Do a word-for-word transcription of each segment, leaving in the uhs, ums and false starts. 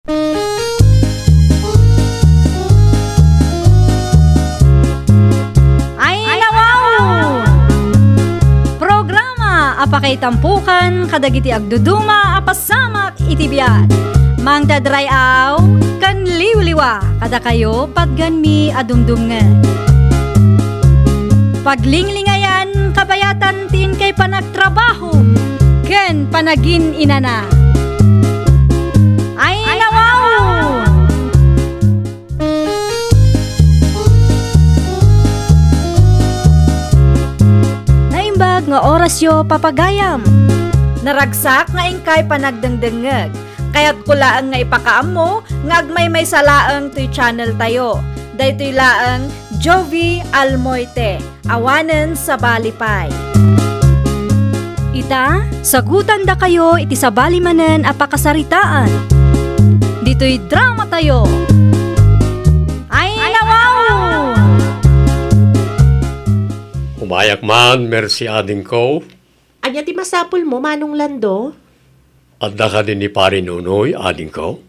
Ay, nawaw! Programa a pakaitampukan kadagiti agduduma a pasamak iti biag. Mangdadray-aw ken liwliwa kadakayo patgenmi a dumdumngeg. Paglinglingayan kabayatan ti inkay panagtrabaho ken panagin-inana. Ay, nawaw! Naimbag nga orasyo, papagayam. Naragsak nga inkay panagdengdengngeg. Kayatko laeng nga ipakaammo nga agmaymaysa laeng toy channel tayo. Daytoy laeng Jovi Almoite, awanen sabali pay. Ita, sagutandakayo iti sabali manen a pakasaritaan. Ditoy drama tayo. Ay, nawaw! Umayak man, Mercy adingko. Ania ti masapulmo, Manong Lando? Adda kadi ni Pari Nonoy adingko?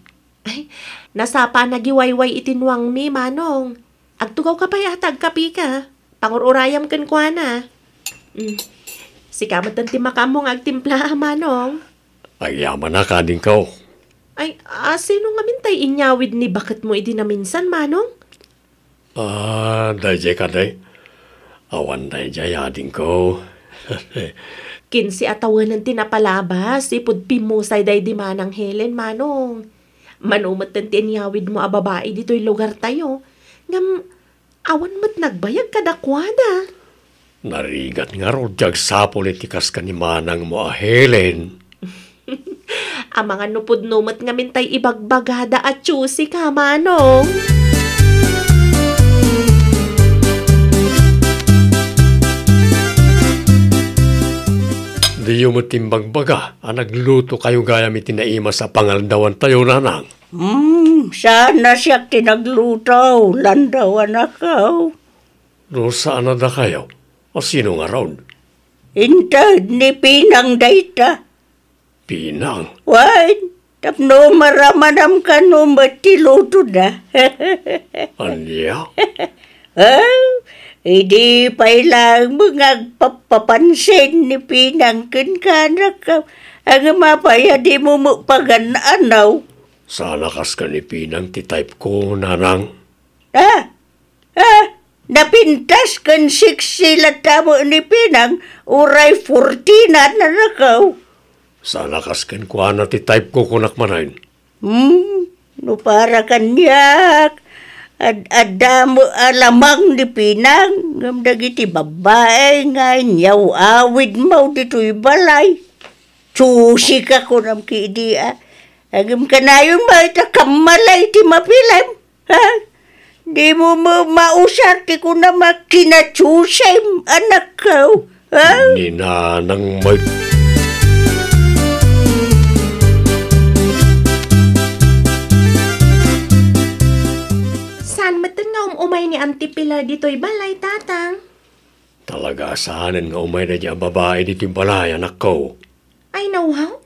Ay, nasapa a nagiwayway iti nuangmi, Manong. Agtugawka pay a ta agkapika. Pangur-urayam kenkuana. Mm. Sika metten ti makaammo nga agtimpla, a, Manong. Agyamanak adingko. Ay, a, sino ngamin tay inyawid ni baketmo idi naminsan, Manong? A, daydiay kadi. Awan daydiay, adingko. Kinse a tawenen ti napalabas, ipud pimmusay daydi Manang Helen, Manong. Mano metten ti inyawidmo a babai ditoy lugartayo. Ngem awan met nagbayag kadakuada. Narigat ngarud ti agsapul iti kas ken ni manangmo a Helen. Amangan no pudno met ngamin tay ibagbagada a tsusi ka, Manong. Diyo met imbagbaga a naglutokayo gayam iti naimas a pangaldawantayo, Nanang. Hmm, saan a siak ti nagluto, Landaw, anakko. No saan a dakayo, a sino ngarud? Inted ni Pinang dayta. Pinang? Wen, tapno maramanam kano met ti lutoda. Ania? Ah, idi pay laeng nga agpappapansin ni Pinang kenka, anakko, ngem apay a dimo met pagan-anaw? Saan a kas ken ni Pinang ti type ko, Nanang. Ah, ah, napintas ken sexy latta met ni Pinang, uray forty na, anakko. Saan a kas kenkuana ti type ko, kunak manen. Hmm, no para kaniak, ad-, adda met a lamang ni Pinang, ngem dagiti babbai nga inyaw-awidmo ditoy balay. Tsusi ka, kunam kadi, a. Ngem kanayon met a kammalay ti mapilem. Ha? Dimo ma-, mausar ti kunam a kinatsusem, anakko. Ha? Ni Nanang met. Saan metten nga um-umay ni Auntie Pilar ditoy balay, Tatang? Talaga a saanen nga umay daydiay a babai ditoy balay, anakko. Ay, nawaw?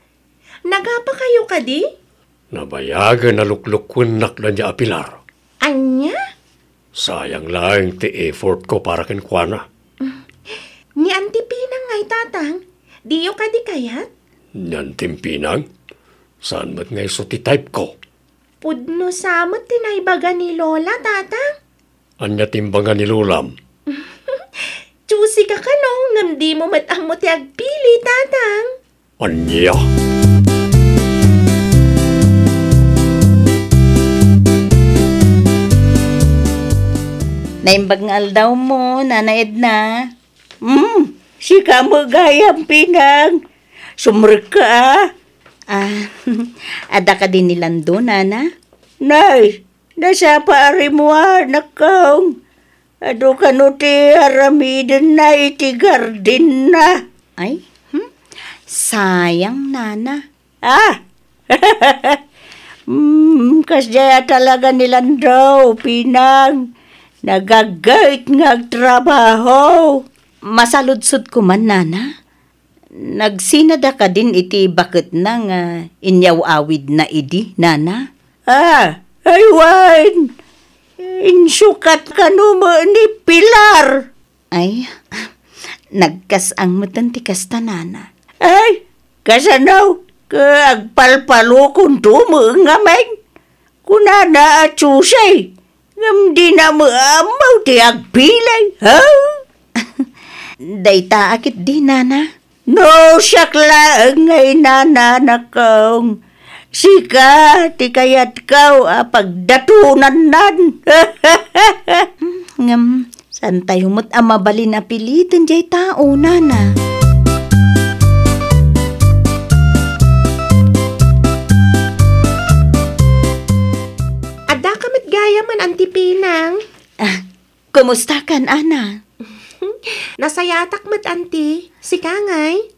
Nagapakayo kadi? Nabayagen a luklukwennak daydiay a Pilar. Ania? Sayang laeng ti effort ko para kenkuana. Ni Auntie Pinang ngay, Tatang, diyo kadi kayat? Ni Auntie Pinang? Saan met nga isu ti type ko? Pudno sa met ti naibaga ni Lola, Tatang. Ania ti imbaga ni Lolam? Tsusi ka kano, ngem dimo met ammo ti agpili, Tatang. Ania? Naimbag nga aldawmo, Nana Edna. Hmm, sika met gayam, Pinang. Sumrekka, a. Ah, adda kadi ni Lando, Nana? Nay, nasapa a rimmuar, anakko. Adu kano ti aramidenna iti gardenna. Ay, hmm? Sayang, Nana. Ah! Hmm, kasdiay a talaga ni Lando, Pinang. Nagaggayt nga agtrabaho. Masaludsodko man, Nana. Nagsinada kadin iti baketna nga inyaw-awidna idi, Nana? Ah, ay wen, insukat kano met ni Pilar. Ay, nagkas-ang metten ti kasta, nana. Ay, kasano? Ket agpalpalokonto met ngamin. Kunana a Tuesday, ngem dina met ammo ti agpili, ha? Dayta a ketdi, nana. No, siak laeng nga inana, nakong. Sika ti kayatko a pagdatonannan. Ngem, saantayo met a mabalin a piliten diay tao, nana. Addaka met gayamen, Anti Pinang. Ah, kumustakan, Ana? Nasayaatak met, Anti. Sika ngay?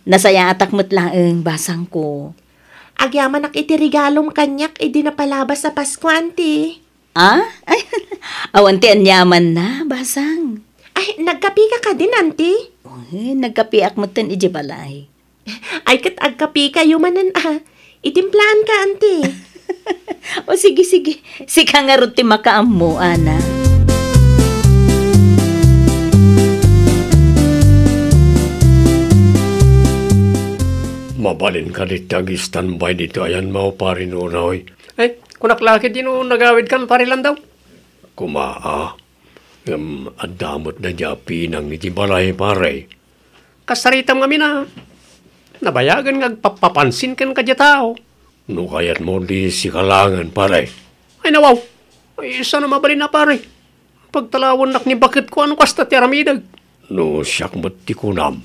Nasayaatak met laeng, basangko. Agyamanak iti regalom kaniak idi napalabas a Pasko, Anti. Ah? Ay, awan ti aniamanna, basang. Ay, nagkapika kadin, Anti? Uy, nagkapiak metten iti balay. Ay, ket agkapikayo manen a. Itimplaanka, Anti. O, sige, sige. Sika ngarud ti makaammo, Ana. Mabalin kadi ti ag-standby ditoy ayanmo, Pari Nonoy? Ay, kunak la ketdi no nagawidkan, Pari Landau. Koma, a. Ngem adda met daydiay a Pinang iti balay, pare. Kasaritam ngamin a nabayagen nga agpappapansin ken kadaydiay a tao. No kayatmo, di sika laengen, pare. Ay, nawaw. Ay, saan a mabalin a, pare. Pagtalawennak ni baketko a no kasta ti aramidek. No siak met ti kunam,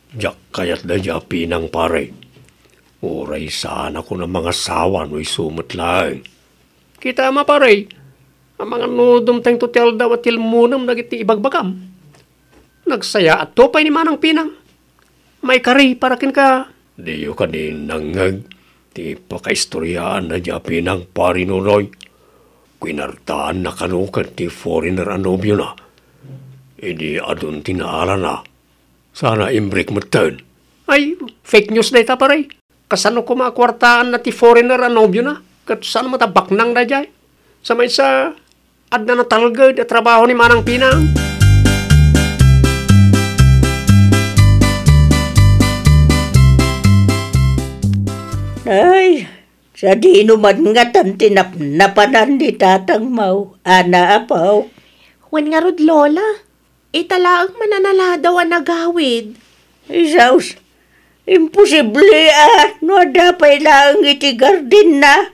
diak kayat daydiay a Pinang, pare. Uray saanakon a mangasawa no isu met laeng. Kitaem a, pare, amangan no dumtengto ti aldaw a tilmonem dagiti ibagbagam. Nagsayaatto pay ni Manang Pinang. Maikari para kenka. Diyo kadi nangngeg ti pakaistoriaan daydiay a Pinang, Pari Nonoy? Kuinartaanna kano ken ti foreigner a nobiona. Idi adun ti naalana, saan a imbrik metten. Ay, fake news dayta, pare. Kasano koma a kuartaanna ti foreigner a nobiona? Ket saan met a baknang daydiay? Sa maysa, adda natalged a trabaho ni Manang Pinang. Ay, sadino man ngatan ti napnapanan ni tatangmo, Ana, apo? Wen ngarud, Lola. Ita laeng man a naladaw a nagawid. Isus, imposible a no adda pay laeng iti gardenna.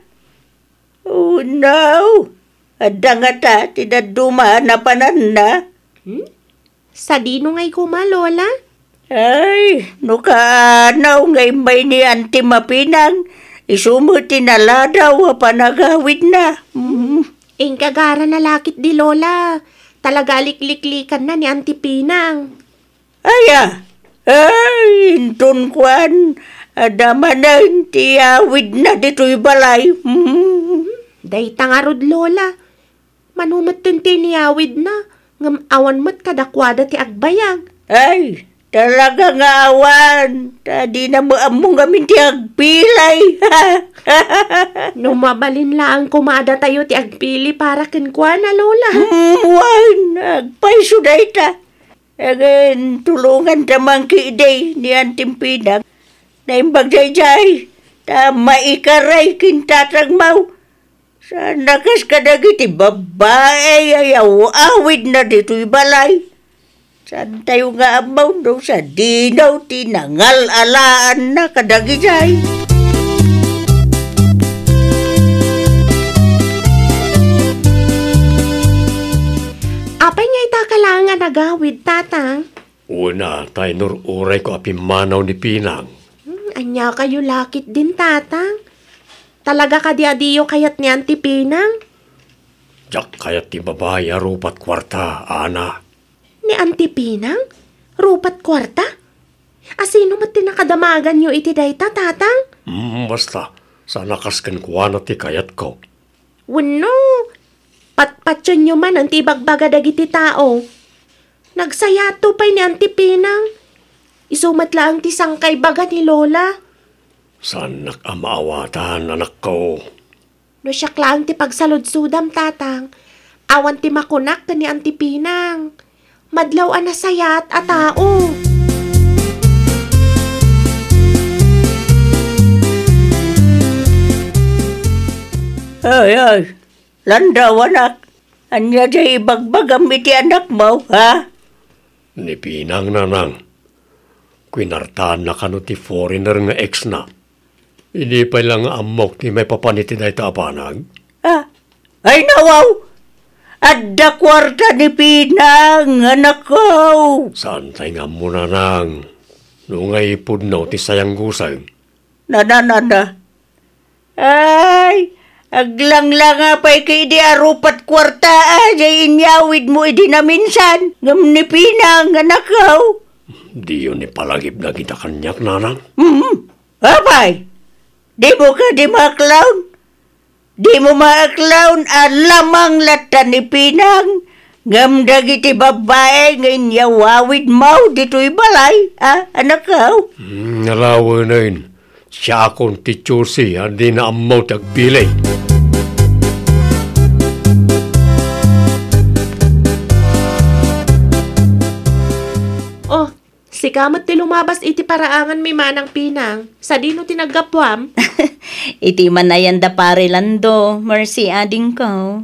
Oh, no! Adda ngata ti dadduma a napananna. Hmm? Sadino ngay koma, Lola? Ay, no kaano nga immay ni Auntie Mapinang, isu met ti naladaw a panagawidna. Mm. Inka agarana la ketdi, Lola. Talaga a likliklikanna ni Auntie Pinang. Aya, ay, inton kuan, adda manen ti awidna ditoy balay. Hmm. Dayta ngarud, Lola. Mano metten ti inawidna, ngem awan met kadakuada ti agbayag. Ay, talaga nga awan, ta dina met ammo ngamin ti agpili. No mabalin laeng koma a datayo ti agpili para kenkuana, Lola. Hmm, wen, agpayso dayta. Agen, tulonganta man ketdi ni Auntie Pinang. Naimbag daydiay, ta maikaray ken tatangmo. Saan a kas kadagiti babbai a aw-awidna ditoy balay. Saantayo nga ammo no sadino ti nangal-alaanna kadagijay. Apay nga ita ka laeng a nagawid, Tatang? Una, ta inur-urayko a pimmanaw ni Pinang. Hmm, ania kayo la ketdin, Tatang? Talaga kadi a diyo kayat ni Auntie Pinang? Diak kayat ti babai a rupat kuarta, Ana. Ni Auntie Pinang? Rupat kuarta? A sino met ti nakadamaganyo iti dayta, Tatang? Hmm, basta, saan a kas kenkuana ti kayatko. Wenno, patpationyo manen ti ibagbaga dagiti tao. Nagsayaatto pay ni Auntie Pinang. Isu met laeng ti sangkaibaga ni Lola. Saannak a maawatan, anakko. No siak laeng ti pagsaludsodam, Tatang, awan ti makunak ken ni Auntie Pinang. Madlaw a nasayat a tao. Ay, ay, Lando, anak, ania diay ibagbagam iti anakmo, ha? Ni Pinang, Nanang, kuinartaanna kano ti foreigner nga ex-na. Idi pay la nga ammok ti maipapan iti dayta a banag. Ah, ay, nawaw! Adda kuarta ni Pinang, anakko! Saantay nga ammo, Nanang. No nga ipudno ti sayanggusay. Nananana. Ay, aglanglanga pay kay di arupat kuarta, ah, jay inyawidmo idi naminsan, ngem ni Pinang, anakko. Diyo ni palagip dagita kaniak, Nanang? Hmm. Apay, dimo kadi maaklon? Dimo maaklon a lamang latta ni Pinang, ngem dagiti babbai nga inyawawidmo ditoy balay, a, anakko? Hmm, alawenen. Siakon ti choosy a dina ammo ti agpili. Oh, sika met ti lumabas iti paraanganmi, Manang Pinang. Sadino ti naggapuam? Iti man ayan da Pare Lando, Mercy, adingko.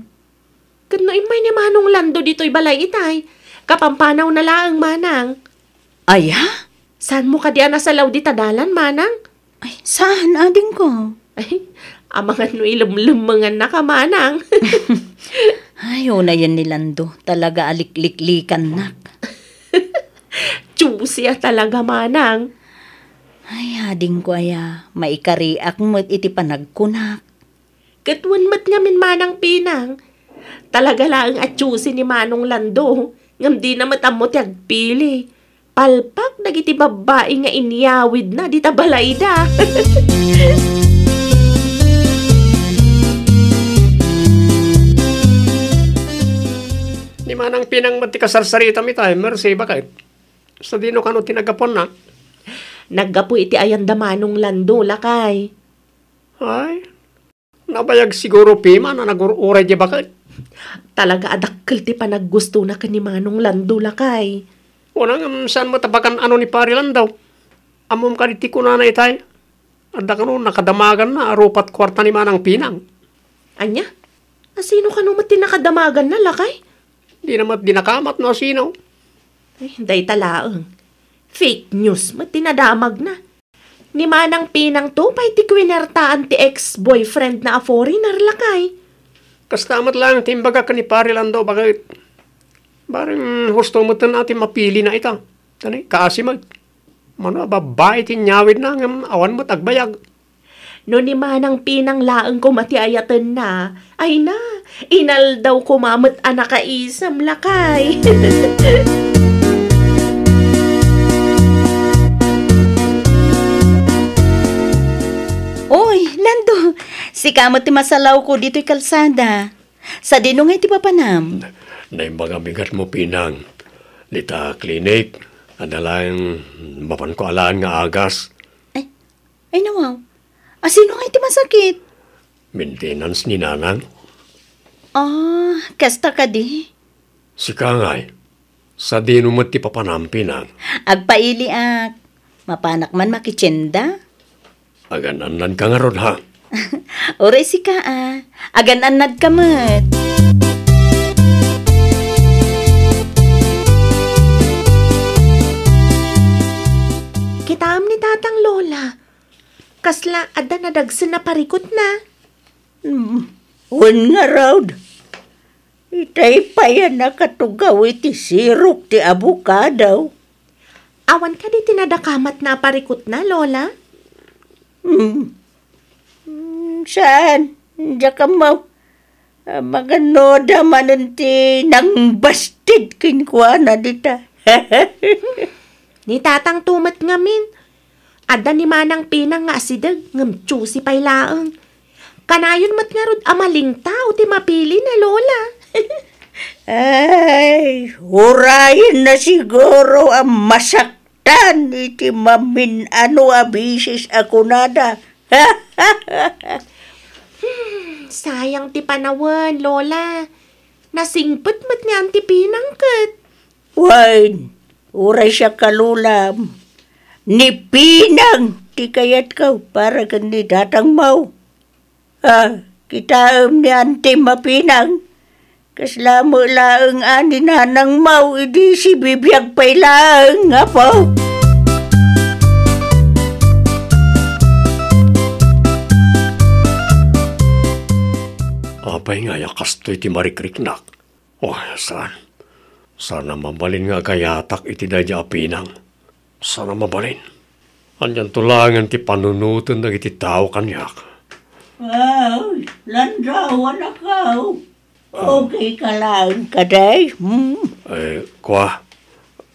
Ket no immay ni Manong Lando ditoy balay itay, kapampanawna laeng, Manang. Aya? Saanmo kadi a nasalaw dita dalan, Manang? Ay, saan, adingko? Ay, amangan no ilemlemmengannaka, Manang. Ay, unayen ni Lando, talaga a likliklikannak. Choosy a talaga, Manang. Ay, adingko aya, maikariak met iti panagkunak. Ket wen met ngamin, Manang Pinang, talaga laeng a choosy ni Manong Lando, ngem dina met ammo ti agpili. Palpak dagiti babbai nga inyawidna dita balayda. Ni Manang Pinang met ti kasarsaritam itay, Mercy, baket. Sadino kano ti naggapuanna? Naggapu iti ayan da Manong Lando, lakay. Ay, nabayag siguro piman a nagur-uray diay baket. Talaga a dakkel ti panaggustona ken ni Manong Lando, lakay. Wen, ngem saan met a pagan-ano ni Pare Lando? Ammom kadi ti kunana itay? Adda kano nakadamaganna a rupat kuarta ni Manang Pinang. Ania? A sino kano met ti nakadamaganna, lakay? Dina met dinakamat no sino. Ay, dayta laeng. Fake news met ti nadamagna. Ni Manang Pinang to pay ti kuinartaan ti ex-boyfriend na a foreigner, lakay. Kasta met laeng ti imbagak ken ni Pare Lando, baket. Bareng husto metten a ti mapilina ita. Tani, kaasi met. Mano a babbai ti inyawidna ngem awan met agbayag. No ni Manang Pinang laeng koma ti ayatenna, ay na, inaldaw koma met a nakaisem, lakay. Oy, Lando, sika met ti masalawko ditoy kalsada. Sadino ngay ti papanam? Naimbag a bigatmo, Pinang. Dita clinic, adda laeng mapanko alaen nga agas. Ay, ay, nawaw. A, sino ngay ti masakit? Maintenance ni Nanang. Ah, kasta kadi? Sika ngay. Sadino met ti papanam, Pinang? Agpailiak. Mapanak man makitienda? Agan-annadka ngarud, ha? Uray sika, a. Agan-annadka met. Kitaem ni Tatang, Lola. Kasla adda nadagsen a parikutna. Hmm, wen ngarud. Itay pay a nakatugaw iti sirok ti abokado. Awan kadi ti nadakamatna a parikutna, Lola? Hmm. Hmm, saan? Diak ammo. Amangan no adda manen ti nangbasted kenkuana dita. Ni Tatang to met ngamin. Adda ni Manang Pinang nga asideg, ngem choosy pay laeng. Kanayon met ngarud a malingtao ti mapilina, Lola. Ay, urayenna siguro a masaktan iti mamin-ano a bisis a kunada. Sayang ti panawen, Lola. Nasingpet met ni Auntie Pinang ket. Wen, uray siak a lolam. Ni Pinang ti kayatko para ken ni tatangmo. Ah, kitaem ni Auntie Pinang. Kasla met laeng a ni nanangmo idi sibibiag pay laeng, Apo. Apay ngay a kastoy ti marikriknak? Oh, saan? Saan a mabalin nga agayatak iti daydi a Pinang? Saan a mabalin? Anianto laengen ti panunoten dagiti tao kaniak? Ay, Landau, anakko. Okay ka laeng kadi? Hmm? Eh, kua?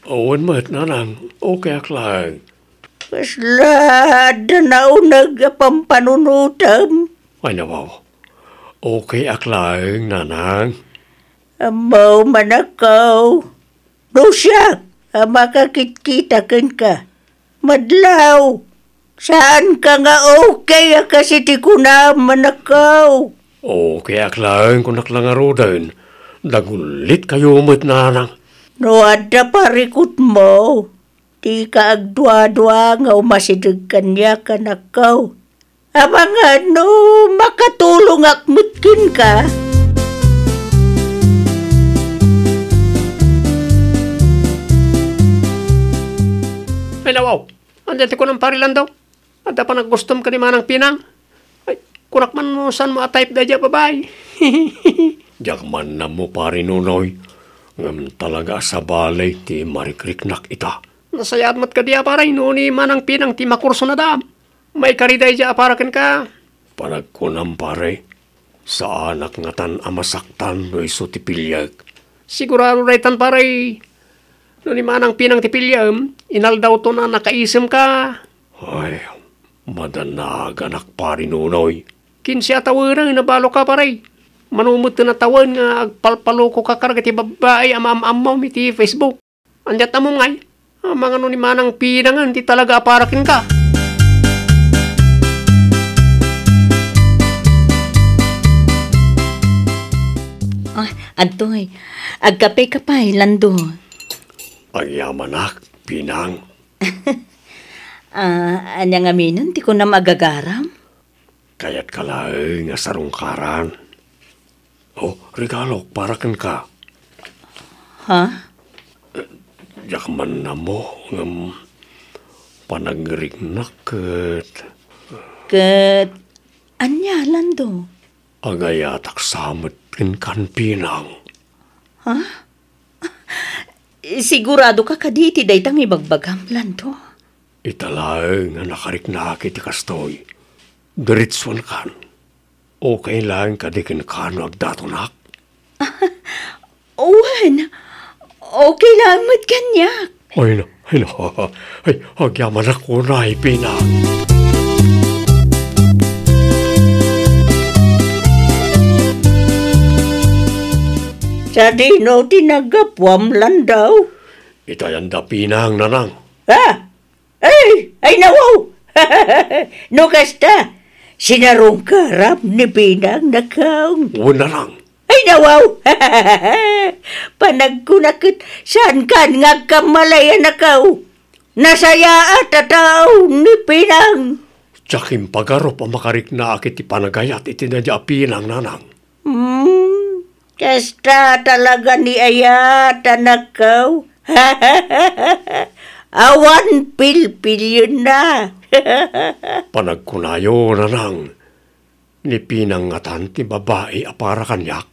Wen met, nanang. Okay ak laeng. Kasla adda nauneg a pampanunotem? Ay, nawaw. Okay ak laeng, nanang. Ammo, anakko. No siak a makakitkita kenka, madlaw. Saanka nga okay a kas iti kunam, anakko. Okay ak laeng, kunak la ngaruden. Dagulitkayo met, nanang. No adda parikutmo, dika agduadua nga umasideg kaniak, anakko. Amangan no makatulongak met kenka. Ay, nawaw. Ania ti kunam, Pari Landau? Adda panaggustom ken ni Manang Pinang? Ay, kunak man no saanmo a type daydi a babai. Diak man ammo, Pari Nonoy. Ngem talaga a sabali ti marikriknak ita. Nasayaat met kadi a, Pari, no ni Manang Pinang ti makursona dayta. Maikari daydi a para kenka. Panagkunam, pare, saanak ngatan a masaktan no isu ti piliek. Sigurado daytan, pare. No ni Manang Pinang ti piliem, inaldawton a nakaisemka. Ay, madanaganak, Pare Nonoy. Kinse a tawen a nabaloka, pare. Mano met a tawen nga agpalpalokoka kadagiti babbai a maam-ammom iti Facebook. Ania ti ammom ngay? Amangan no ni Manang Pinangen ti talaga a para kenka. Ah, adtoy. Agkapeka pay, Lando. Agyamanak, Pinang. Ah, ania ngamin ti kunam a gagaram? Kayatka laeng a sarungkaran. Oh, regalok para kenka. Ha? Eh, diak man ammo, ngem panagriknak ket. Ket ania, Lando? Agayatak sa met kenkan, Pinang. Ha? Siguradoka kadi iti dayta nga ibagbagam, Lando? Ita laeng a nakariknak iti kastoy. Diretsuankan. Okay laeng kadi kenka no agdatonak? Wen, okay laeng met kaniak. Ay na, ay na. Ay, agyamanak unay, Pinang. Sadino ti naggapuam, Lando? Ita yan da, Pinang, nanang. Ah! Ay, ay, nawaw! No kasta, sinarungkaram ni Pinang, anakko. Wen, nanang. Ay, nawaw! Panagkunak ket saankan nga agkammalay, anakko. Nasayaat a tao ni Pinang. Diak impagarup a makariknak iti panagayat iti daydi a Pinang, nanang. Hmm, kasta talaga ni ayat, anakko. Awan pilpilienna. Panagkunayo, nanang, ni Pinang ngatan ti babai a para kaniak?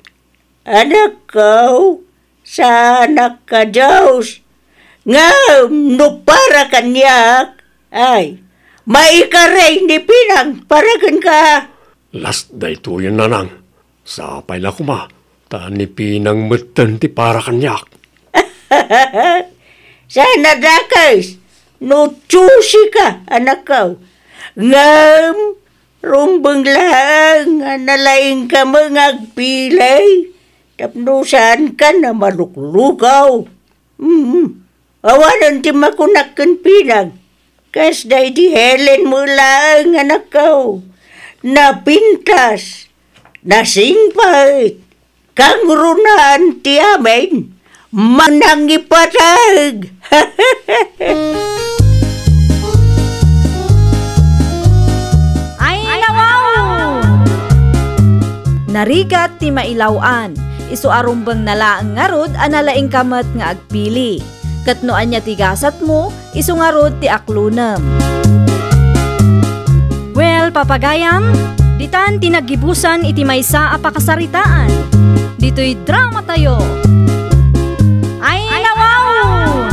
Anakko, saanak a Dios. Ngem no para kaniak, ay, maikari ni Pinang para kenka. Last daytoyen, nanang. Sapay la koma, ta ni Pinang metten ti para kaniak. Saan a dakes no tsusika, anakko. Ngem, rumbeng laeng a nalaingka met nga agpili tapno saankan a maluklugaw. Mm. Awanen ti makunak ken Pinang. Kas daydi Helen met laeng, anakko. Napintas. Nasingpet, kangrunaan ti amin, manangipateg. Ay, nawaw! Narigat ti mailaw-an, isu a rumbengna laeng ngarud a nalaingka met nga agpili. Ket no ania ti gasatmo, isu ngarud ti aklonem. Well, papagayam, ditan ti naggibusan iti maysa a pakasaritaan. Ditoy drama tayo. Ay, nawaw!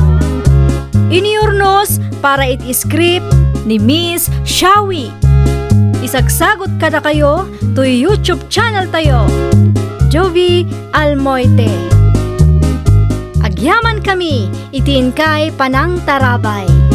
Inurnos para iti script ni Miss Shawi. Isagsagut kadakayo toy YouTube channel tayo, Jovie Almoite. Agyaman kami iti inkay panangtarabay.